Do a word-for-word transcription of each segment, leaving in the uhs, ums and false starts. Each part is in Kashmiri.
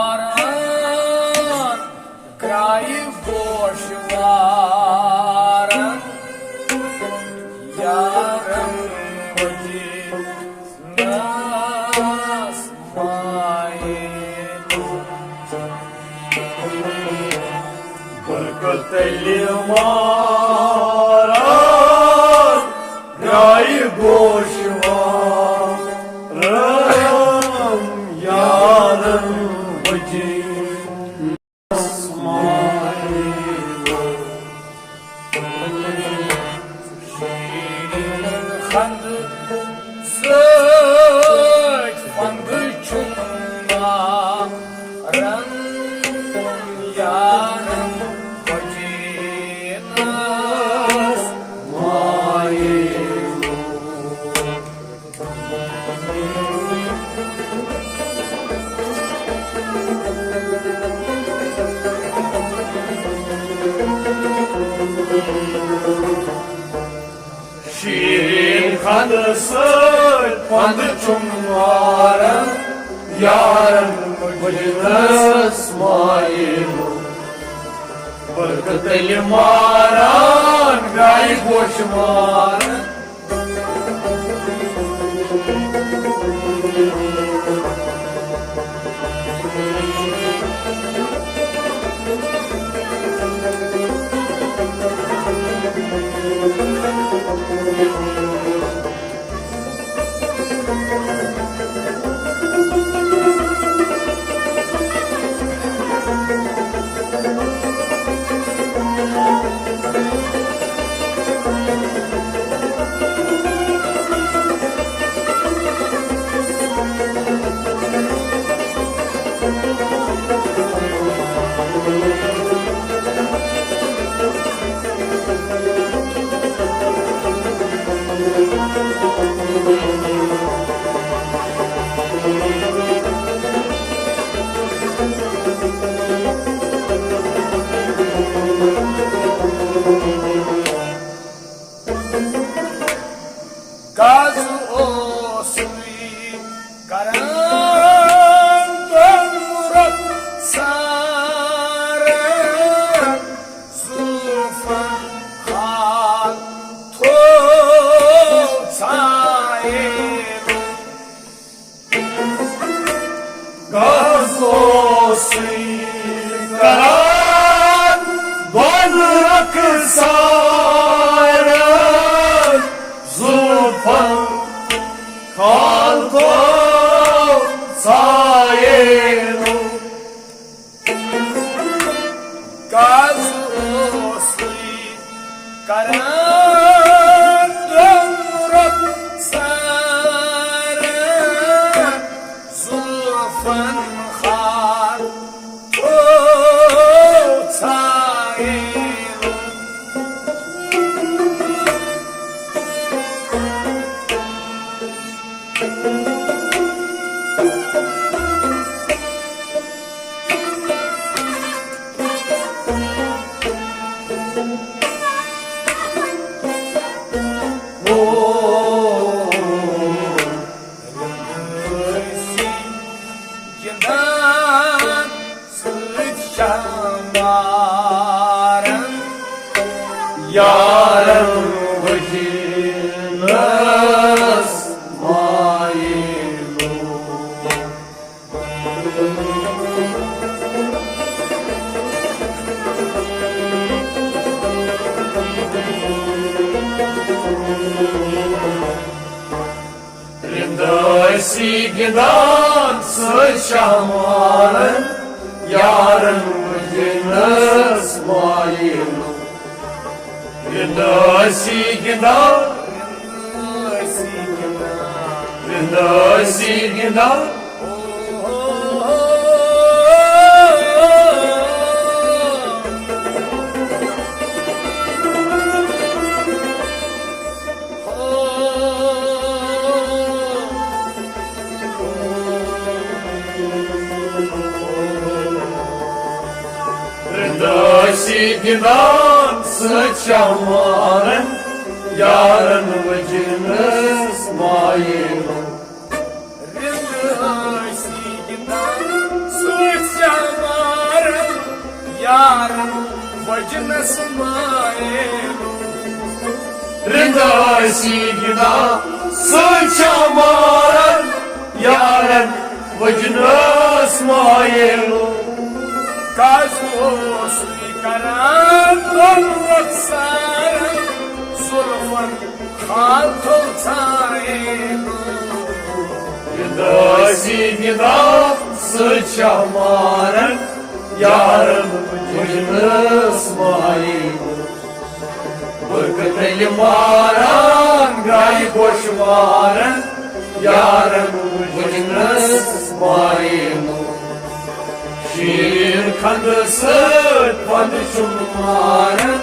ماران کرایہِ گوش وارن یارن بجی ناس مائے۔ برکت علی ماران گرای گوش وارن یارن بجی ناس مائے۔ شیرین خند سۭتۍ فند چھُم مارن یارن بجی ناس مائے۔ شیرین خند سۭتۍ پند چھُم مارن یارن بجنس مایلو۔ برکت علی ماران گرای گوش مارن۔ گز اوسُے کران دۄن رۄخسارن زُلفن خال تھوو ژھایہِ۔ گز اوسُے کران دۄن رۄخسارن زُلفن خال تھوو ژھایہِ۔ گز اوسُے کران دۄن رۄخسارن زُلفن خال تھوو ژھایہِ۔ گِنٛدان سۭتۍ شامارن یارن وٕچھنس مایلو۔ رِنٛدٕ ٲسی گِنٛدان سۭتۍ شامارن یارن وٕچھنس مایلو۔ رِنٛدٕ ٲسی گِنٛدان، رِنٛدٕ ٲسی گِنٛدان۔ رِنٛدٕ ٲسی گِنٛدان سۭتۍ شامارن یارن وجنس مایلو۔ رِند ٲسی گِنٛدان سۭتۍ چمارن، یارن وجنس مایلو۔ رِند ٲسی گِنٛدان سۭتۍ چمارن، یارن وجنس مایلو۔ کاز اوسُے کران دۄن رۄخسارن، زُلفن خال تھوٚو ژایلو۔ یہِ دٲسی نِدا سۭتۍ چھا مارن، یارن وجنس مایلو۔ بُرکہٕ تٔلہِ ماران، گرٛایہِ گوش ماران، یارن وُجنس مایلو۔ شیٖن کھنٛدٕ سۭتۍ پھنٛدٕ چھُم ماران۔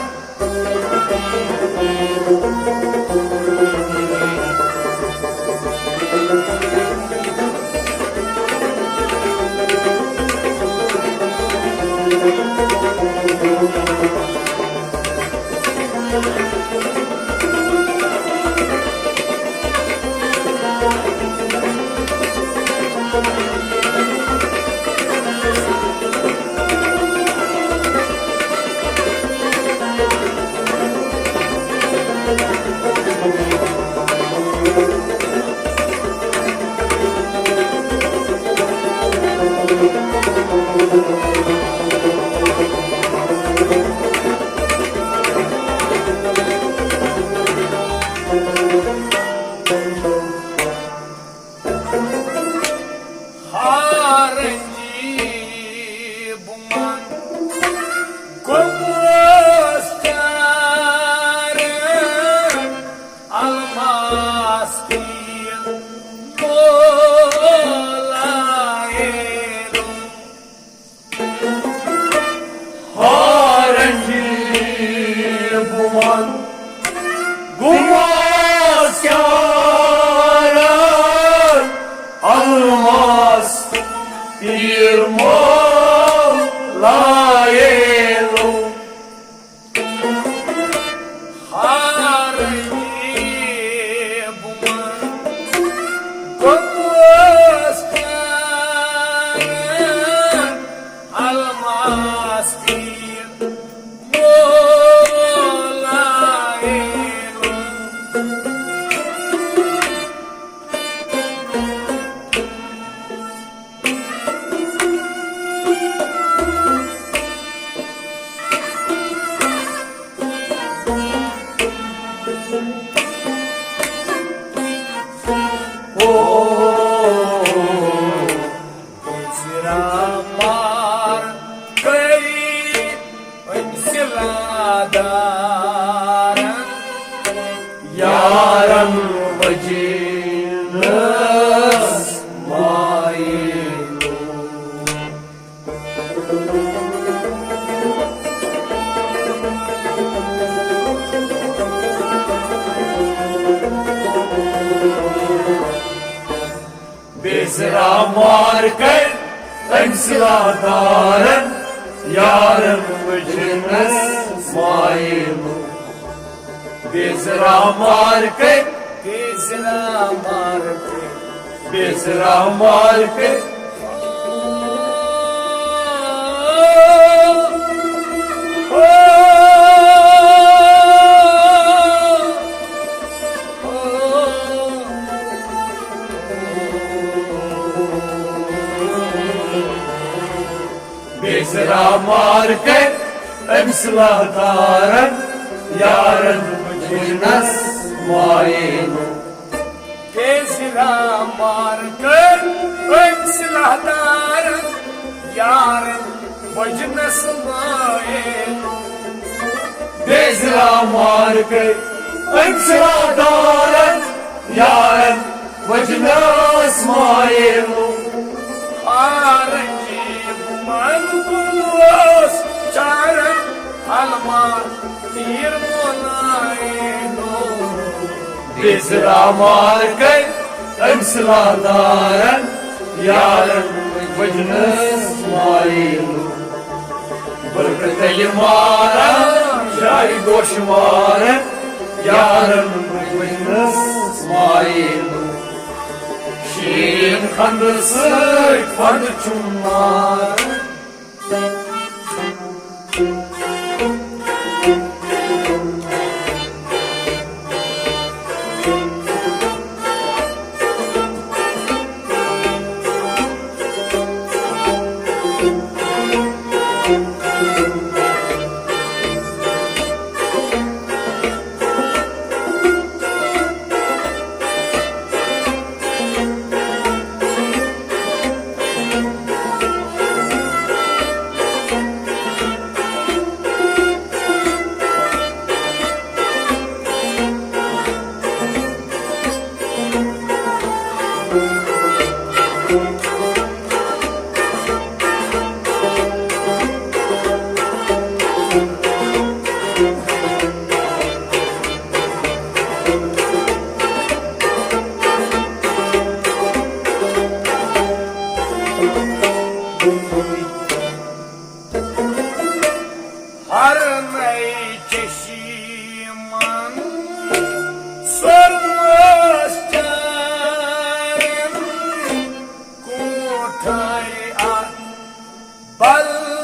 ہارنجی بُمن گوٚمُس پیارٕ، الماس تیٖر مولایلو۔ ہارنجی بُمن گوٚمُس پیارٕ، الماس تیٖر مولایلو۔ ہارنجی بُمن گوٚمُس پیارٕ، الماس تیٖر مولایلو۔ او، بیزرا مار کٔرۍ أمۍ سِلادارن، یارن وجنس مایلو۔ بیزرا مار کٔرۍ أمۍ سِلادارن، یارن وُجنس مایلو۔ بیزرا مار کٔرۍ، بیزرا مار کٔرۍ، بیزرا مار کٔرۍ۔ بیزرا مار کٔرۍ أمۍ سِلادارن، یارن وُجنس مایلو۔ بیزرا مار کٔرۍ أمۍ سِلادارن، یارن وُجنس مایلو۔ بیزرا مار کٔرۍ أمۍ سِلادارن، یارن وُجنس مایلو۔ آرنجی من کُلوس چارن، الماس تیٖر مولایلو۔ بیزرا مار کٔرۍ أمۍ سِلادارن، یارن وُجنس مایلو۔ بُرکہٕ تٔلہِ ماران، جایہِ گوش ماران، یارن بُجنس مایلو، شیٖن خندٕ سۭتۍ خۄندٕ چھُم ماران۔ ہر نَے چشمن سۄرمس چارن، کوٹھے اتھ بلایلو۔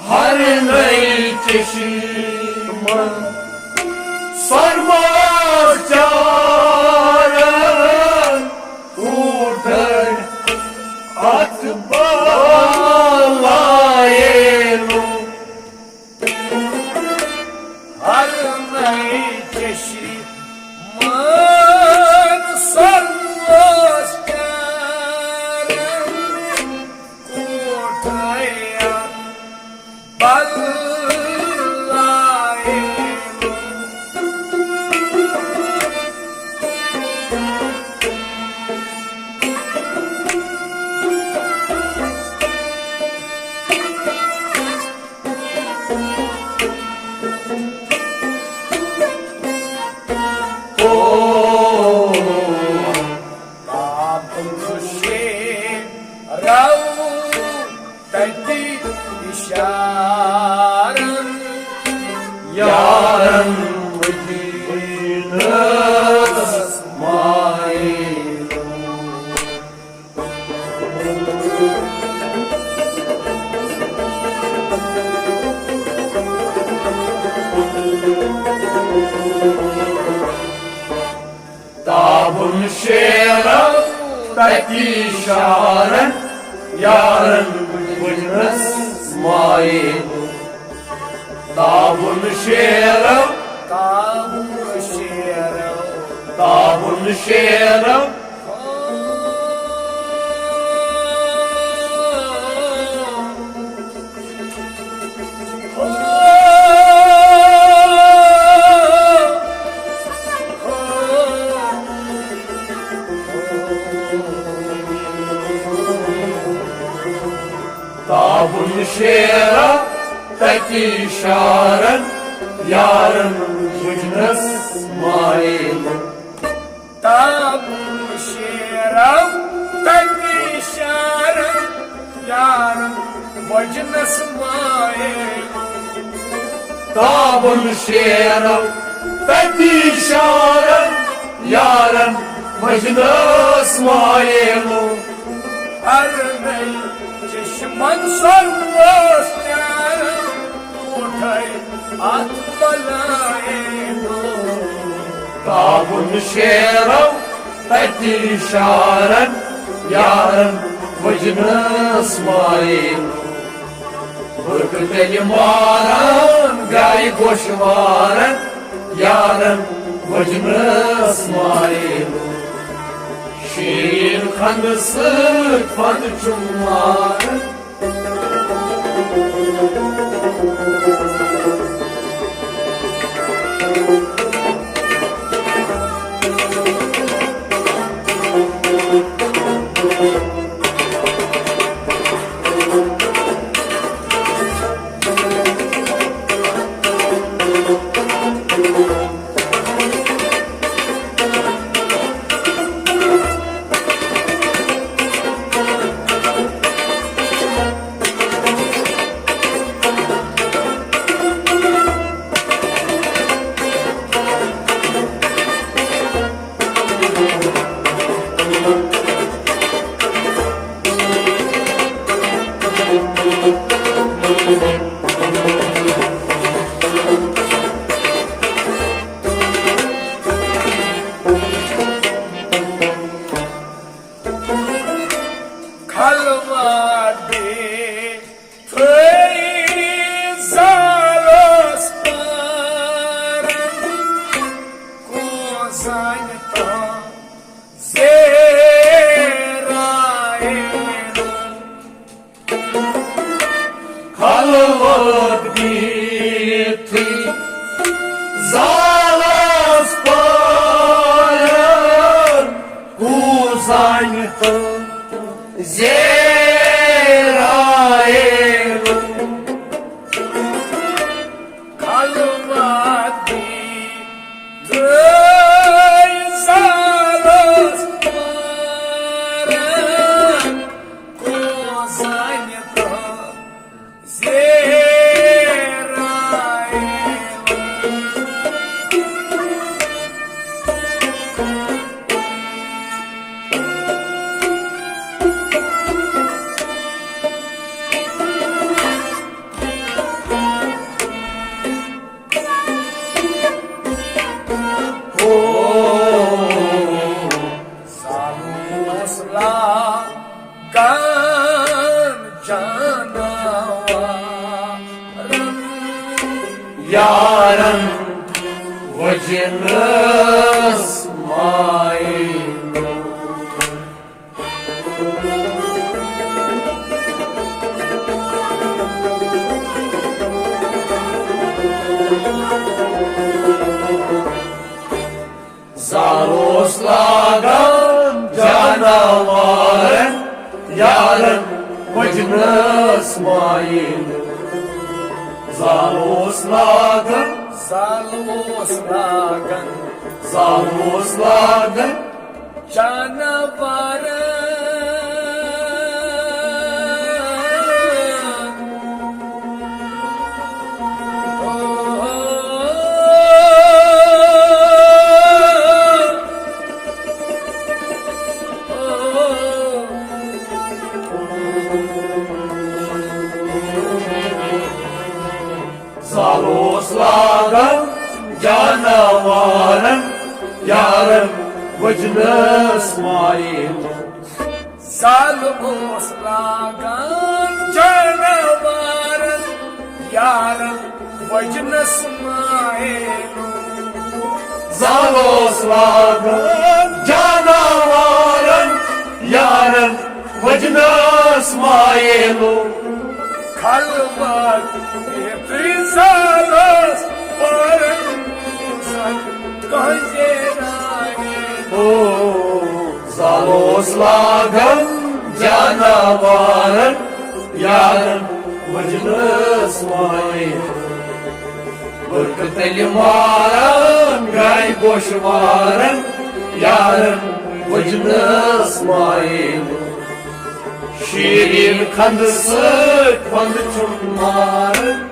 ہر نَے چشمن سۄرمس چارن، کوٹھے اتھ بلایلو۔ ہر نَے چشمن سۄرمس چارن، کوٹھے اتھ بلایلو۔ او، تابُن شیرو تتی اشارن، یارن مدینس مایلو۔ تابُن شیرو تتی شارن، یارن بُجنس مایلو۔ تابُن شیرو، تابُن شیرو، تابُن شیرو۔ تابُن شیرو تتی شارن، یارن بُجنس مایلو۔ تابُن شیرو تتی شارن، یارن بُجنس مایلو۔ تابُن شیرو تتی شارن، یارن بُجنس مایلو۔ ہر نَے چشمن سۄرمس چارن، کوٹھے اتھ بلایلو۔ تابُن شیرو تتی شارن، یارن بُجنس مایلو۔ بُرکہٕ تیٚلہِ مارن، گرِ گوشوارن، یارن بُجنس مایلو۔ شیٖن خندٕ سۭتۍ خۄندٕ چھُم مارن۔ زالس پارن کوزانہِ تہٕ زیرایل۔ خلوت دی زالس پارن کوزانہِ تہٕ زیرایل۔ زالوس لاگان جاناوارن یارن وجنس مایلو۔ زالوس لاگان جاناوارن یارن وجنس مایل۔ زالوس لاگان، زالوس لاگان، زالوس لاگان جاناوارن۔ زالوس لاگان جاناوارن یارن وجنس مایل۔ زالوس لاگان جاناوارن یارن وجنس مایل۔ زالوس لاگان جاناوارن یارن وجنس مایلو۔ خلوت بیترِ زالس پارن سن تہنزے رایے۔ او زالوس لاگان جاناوارن یارن وجنس مایلو۔ برقہٕ تلہِ ماران گاے گوش وارن یارن وجنس مایل۔ شیرین خندٕ سۭتۍ خۄندٕ چھُم ماران۔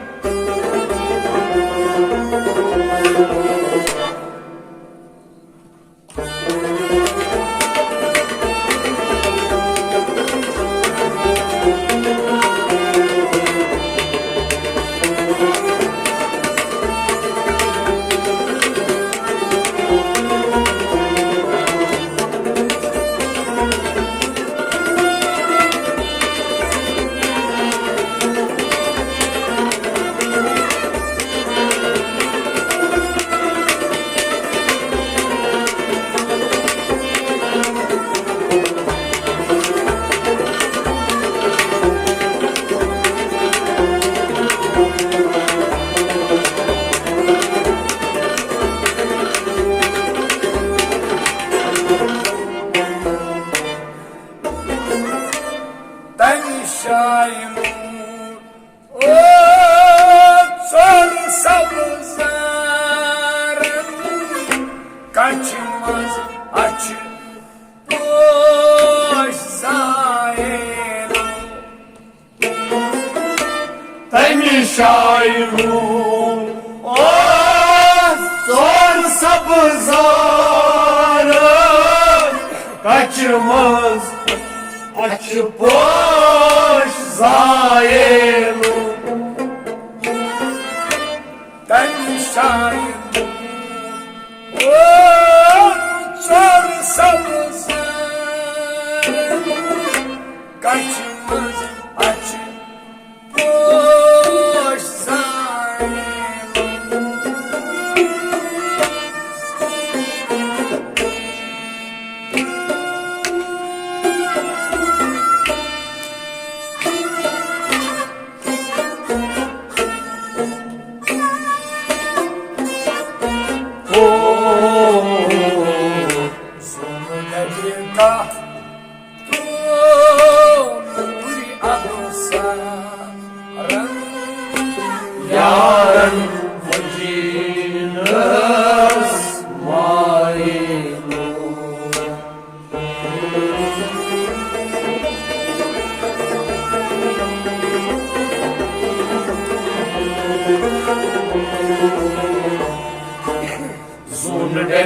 تمہِ شایہِ نوٗر او ژۄر سبزارن کچھِ منٛز اچھِ پوش زائر۔ تمہِ شایہِ نوٗر او ژۄر سبزارن کچھِ منٛز اچھِ پوش زائر۔ تمہِ شایہِ نوٗر او ژۄر سبزارن کچھِ منٛز اچھِ پوش زائر۔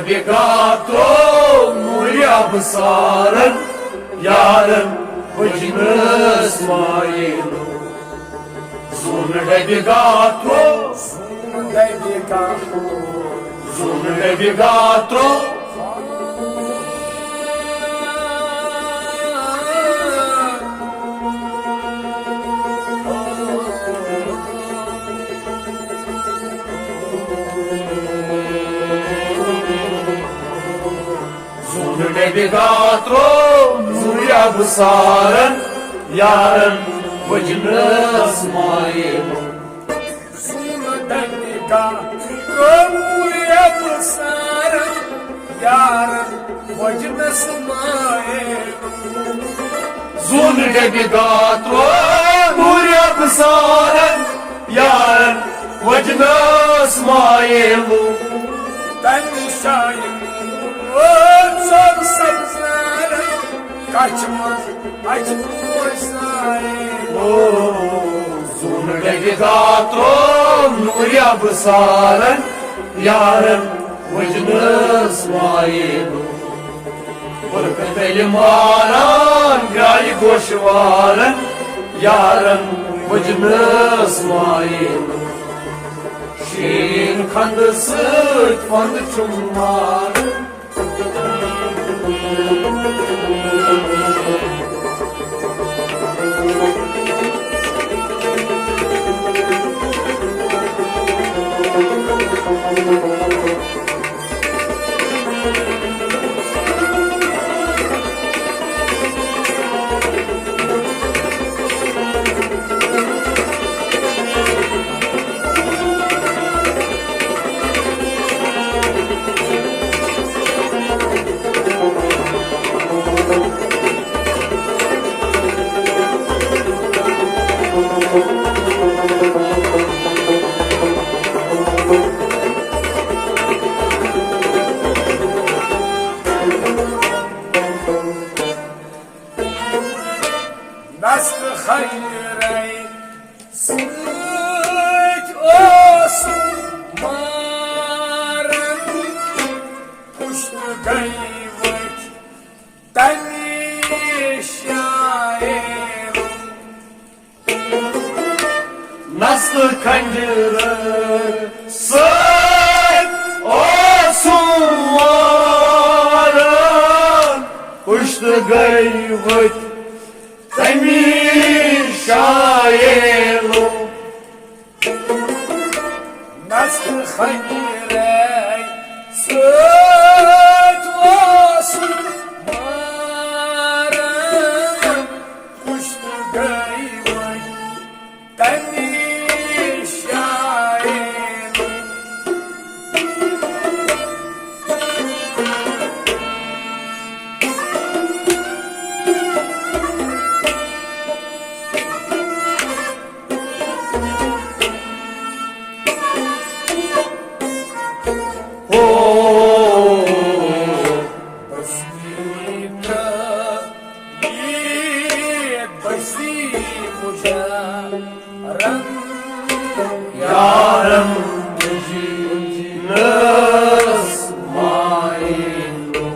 ڈبہِ گاترو نوٗرِ ابصارن، یارن وٕجنس مایلو۔ زوٗن ڈبہِ گاترو، زوٗن ڈبہِ گاترو، زوٗن ڈبہِ گاترو۔ زوٗن ڈبہِ گاترو نوٗرِ ابصارن، یارن وٕجنس مایلو۔ زوٗن ڈبہِ گاترو نوٗرِ ابصارن، یارن وٕجنس مایلو۔ زوٗن ڈبہِ گاترو نوٗرِ ابصارن، یارن وٕجنس مایلو۔ تمہِ شایہِ ژوٚل سبزارن، کچھِ منٛز اَتہِ پوش سایلو۔ زوٗن ڈبہِ گاترو نوٗرِ ابصارن، یارن وٕجنس مایلو۔ برقعہٕ تلہِ ماران گرٛایہِ گوشوارن، یارن وٕجنس مایلو۔ شیٖن خندٕ سۭتۍ پھۄندٕ چھُم ماران۔ نستہٕ خیرے سۭتۍ اوسُم مارن، پُشتہٕ گٔے ؤتھۍ تَمہِ شاعرُن۔ نستہٕ خنجرٕ سۭتۍ اوسُم مارن، پُشتہٕ گٔے ؤتھۍ تَمہِ شاعرُن۔ نستہٕ خنجرے سۭتۍ اوسُم مارن، پُشتہٕ گٔے وۄنۍ تَمہِ شاعرُن۔ او، بستی ترٲوِتھ بستی مُجارن، یارن وٕجنس مایلو۔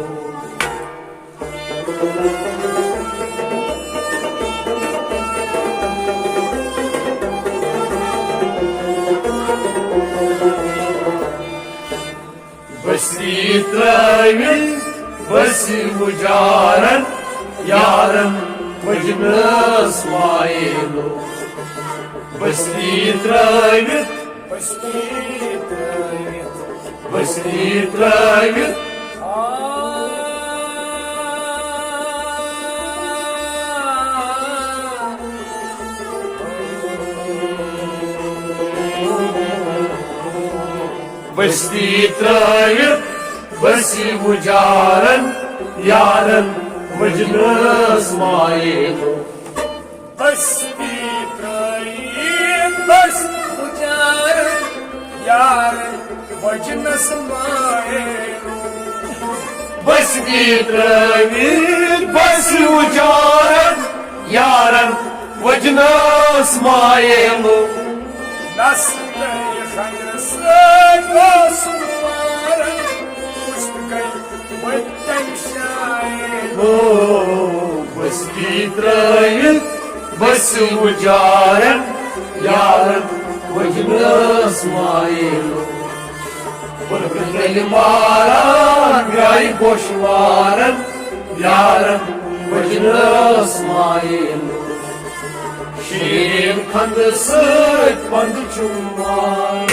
بستی ترٲوِتھ بستی مُجارن، یارن وٕجنس مایلو۔ بستی ترٲوِتھ، بستی ترٲوِتھ، بستی ترٲوِتھ۔ بستی ترٲوِتھ بستی مُجارن، یارن وٕجنس مایلو۔ بستی ترٲوِتھ بستی مُجارن، یارن وٕجنس مایلو۔ بستی ترٲوِتھ بستی مُجارن، یارن وٕجنس مایلو۔ نستہٕ خنجرٕ سۭتۍ اوسُم مارن، پُشتہٕ او، بستی ترٲوِتھ بسیو جارن، یارن وجنس مایل۔ بلبل دلہِ ماران گرٛایہِ بوش وارن، یارن وجنس مایل۔ شیرین خندٕ سۭتۍ پندٕ چھُم ماران۔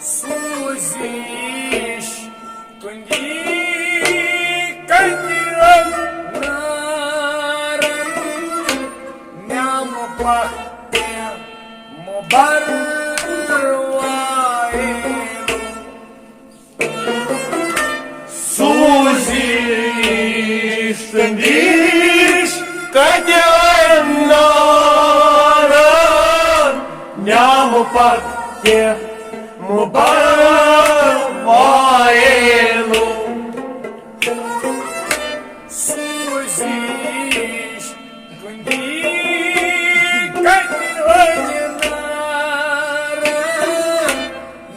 سوٗزِش تُہنٛدی کترِ نارن، نیامہٕ پکھ تہِ مُبروایلو۔ سوٗزِش تُہنٛدِش کترِ نارن، نیامہٕ پکھ تہِ مُبروایلو۔ سوٗزِش تُہنٛدی کترِ نارن،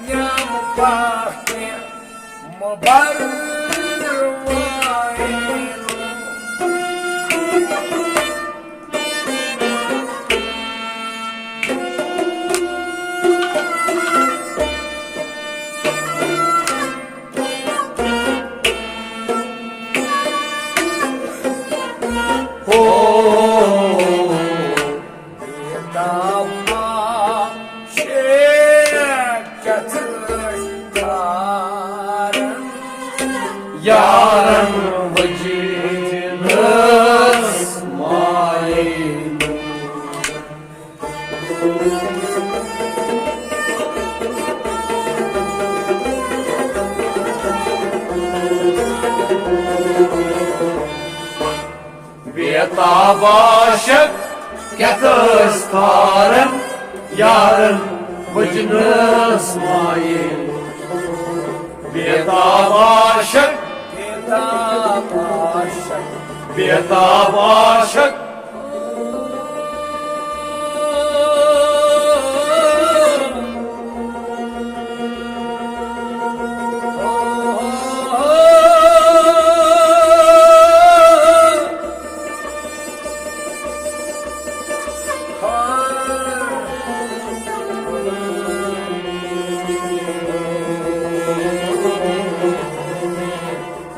نیامہٕ پکھ تہِ مُبروایلو۔ ہو، بے تاب ما شیخ کتھ کرن، یارن وجنس مایل۔ بے تاب عاشق کیٛاہ ٲسۍ تھارن، یارن وجنس مایل۔ بے تاب عاشق، بے تاب عاشق، بے تاب عاشق۔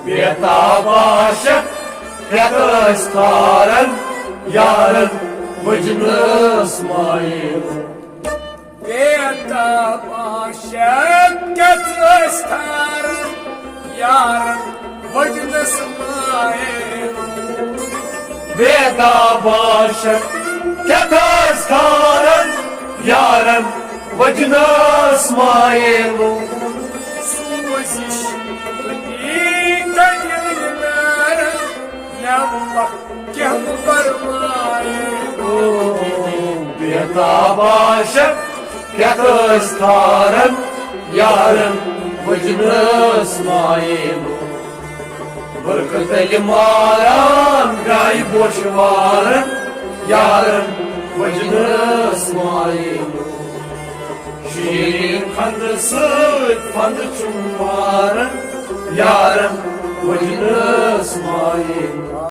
بے تاب عاشق کیٛاہ ٲسۍ تھارن، یارن وجنس مایل۔ بے تاب عاشق کیٛاہ ٲسۍ تھارن، یارن وجنس مایل۔ بے تاب عاشق کیٛاہ ٲسۍ تھارن، یارن وجنس مایل۔ سوٗزِش تُہنٛدی کترِ نارن، نیامہٕ پکھ تہِ مُبروایلو۔ بے تاب عاشق کیٛاہ ٲسۍ تھارن، یارن وجنس مایل۔ برقہٕ دلہِ ماران گرٛایہِ بوش وارن، یارن وجنس مایل۔ شیرین خندٕ سۭتۍ پندٕ چھُم مارن، یارن وجنس مایل۔